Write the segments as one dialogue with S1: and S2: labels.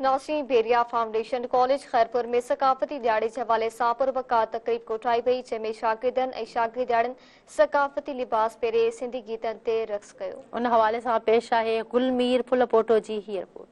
S1: ناظرين بحريه foundation college Khairpur ۾ ثقافتي ڏهاڙي جي حوالي سان پروقار تقريب ڪوٺائي وئي جنهن ۾ شاگردن ۽ شاگردياڻين ثقافتي لباس پهري سنڌي گيتن تي رقص ڪيو.
S2: ان حوالي سان پيش آهي گل مير ڦلپوٽو جي هي رپورٽ.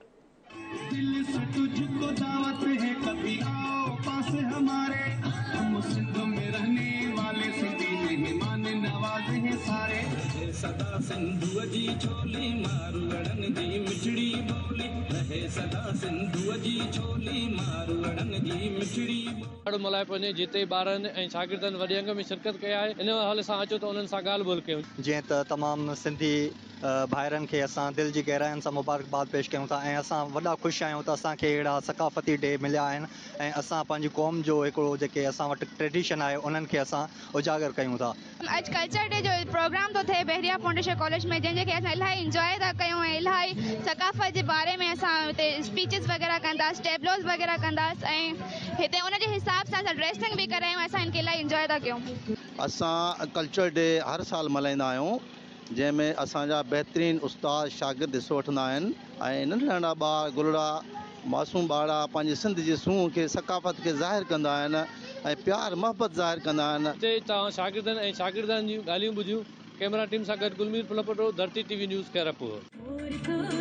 S3: دل سي تجھ ڪو دعوت هي ڪڀي آئو پاس هماري هم سنڌ ۾ رهني والي سنڌي مهمان نواز هين ساري. رهي سدا سنڌوء جي ڇولي ماروئڙن جي مٺڙي ٻولي رهي سدا سنڌوء جي ڇولي ماروئڙن جي مٺڙي ٻولي.
S4: ڏهاڙو ملهايو پيو وڃي جتي ٻارن ۽ شاگردن وڏي انگ ۾ شرڪت ڪئي آهي ان حوالي سان اچو ته انهن سان ڳالهه ٻولهه ڪيون.
S5: جيئن ته تمام سنڌي ڀائرن کي اسان دل جي گهراين سان مبارڪباد پيش ڪيون ٿا ۽ اسان وڏا خوش آهيون ته اسان کي اهڙا ثقافتي ڊي مليا آهن ۽ اسان پنهنجي قوم جو هڪڙو جيڪي اسان وٽ ٽريڊيشن آهي انهن کي اسان اجاگر ڪيون ٿا.
S6: اڄ ڪلچر ڊي جو پروگرام ٿو ٿئي بحريه فائونڊيشن ڪاليج ۾ جنهن جي کي اسان الاهي انجواء ٿا ڪيون ۽ الاهي ثقافت جي باري ۾ اسان هتي اسپيچز وغيره ڪنداس ٽيبلوز وغيره ڪنداس ۽ هتي ان جي حساب سان اسان ڊريسنگ به ڪرايون اسان هن کي الاهي انجواء ٿا ڪيون.
S7: اسان ڪلچر ڊي هر سال ملهائيندا آهيون جنهن ۾ اسان جا بهترين استاد شاگرد حصو وٺندا آهن ۽ ننڍڙا ننڍڙا ٻار گلڙا معصوم ٻارڙا پنهنجي سنڌ جي سونهن کي ثقافت کي ظاهر ڪندا آهن ۽ پيار محبت ظاهر ڪندا آهن.
S4: هتي توهان شاگردن ۽ شاگردياڻين جون ڳالهيون ٻڌيون. ڪئميرا ٽيم سان گڏ Gulmir Phulpoto, Dharti T V news Khairpur.